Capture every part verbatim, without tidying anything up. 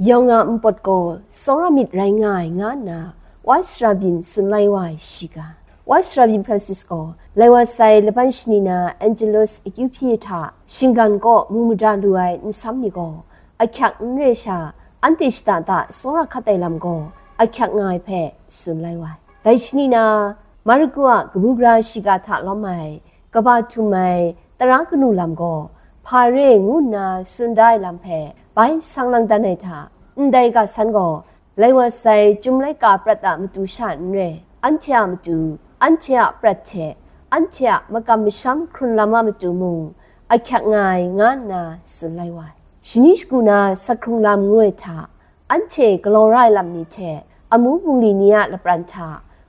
Yawng a npawt gaw tsawra myit rai nga ai, nga nna Y Sara byin tsun lai wa ai shiga. Y Sara byin Francis gaw lai wa sai laban shani na Angelus Acupi hta shinggan kaw mu mada lu ai nsam ni gaw ahkyak n re sha, anhte shada da tsawra hkat ai lam gaw ahkyak nga ai hpe tsun lai wa ai. Dai shani na, Marku a kabu gara shiga hta lawm ai, kaba htum ai tara kanu lam gaw hpa re ngu nna tsun da ai lam hpe bai sang lang dan ai hta, ndai ga san gaw lai wa sai Chyum laika prat a matu sha n re, anhte a matu, anhte a prat hte, anhte a makam masham hkrun lam a matu mung ahkyak nga ai, nga nna tsun lai wa ai. Shani shagu na sak hkrung lam ngu ai hta, anhte galaw ra ai lam ni hte amu bungli ni a lapran hta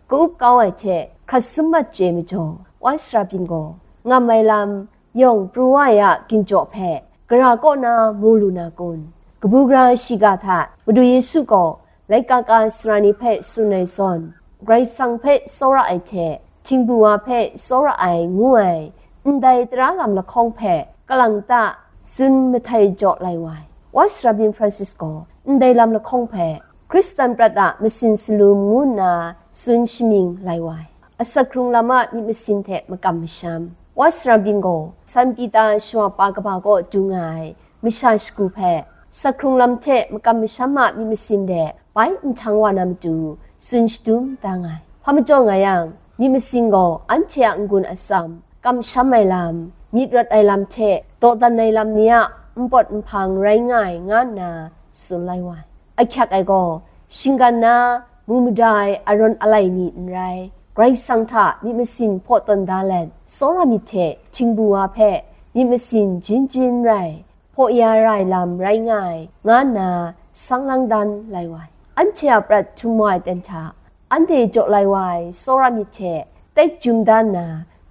ka-up kau ai hte hkrat sum mat chye majaw, Y Sara byin gaw ngam ai lam yawng pru wa ai a ginjaw hpe gara kaw na mu lu na kun? Kabu gara shiga hta Madu Yesu gaw laika ka sara ni hpe tsun ai zawn, Karai Kasang hpe tsawra ai hte htingbu wa hpe tsawra ai ngu ai ndai tara lam lahkawng hpe kalang ta tsun mahtai jaw lai wa ai. Y Sara byin Francis gaw ndai lam lahkawng hpe Hkristan prat a masin salum ngu nna tsun shamying lai wa ai. Asak hkrung lam a myit masin hte makam masham, Y Sara byin gaw San Pita shawa pa kaba kaw du nga ai masha shagu hpe, sak hkrung lam hte makam masham a myit masin de bai nhtang wa na matu tsun shadum da nga ai. Hpa majaw nga yang, myit masin gaw anhte a n-gun atsam, kamsham ai lam, myit rawt ai lam hte dawdan ai lam ni a npawt nhpang rai nga ai, nga nna tsun lai wa ai. Ahkyak ai gaw, shinggan na mu mada ai arawng alai ni n rai, Karai Kasang hta myit masin hpaw tawn da let, tsawra myit hte htingbu wa hpe myit masin jin jin rai, hpaw ya ra ai lam rai nga ai, nga nna sang lang dan lai wa ai. Anhte a prat htum wa ai ten hta, anhte jaw lai wa ai tsawra myit hte tai jum da nna,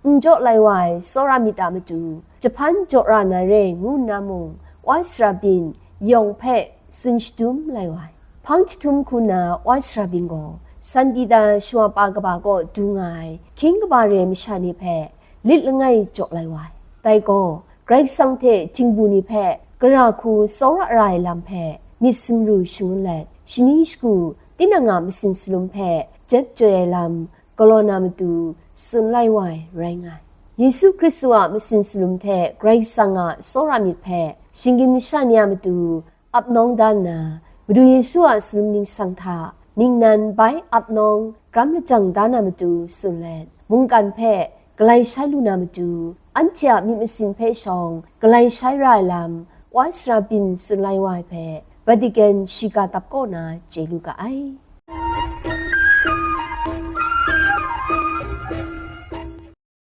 n jaw lai wa ai tsawra myit a matu jahpan jaw ra na re ngu nna mung, Y Sara byin yawng hpe tsun shadum lai wa ai. Hpang jahtum hku na Y Sara byin gaw San Pita shawa pa kaba kaw du nga ai hkying kaba re masha ni hpe lit langai jaw lai wa ai. Dai gaw, Karai Kasang hte htingbu ni hpe gara hku tsawra ra ai lam hpe myit sumru shangun let, shani shagu tinang a masin salum hpe jep joi ai lam galaw na matu tsun lai wa ai rai nga ai. Yesu Hkristu a masin salum hte Karai Kasang a tsawra myit hpe shinggyim masha ni a matu ap nawng da nna, Madu Yesu a salum ningsang hta ningnan bai ap nawng gram lajang da na matu tsun let, mungkan hpe galai shai lu na matu, anhte a myit masin hpe shawng galai shai ra ai lam, Y Sara byin tsun lai wa ai hpe, Vatican shiga dap kaw na chye lu ga ai.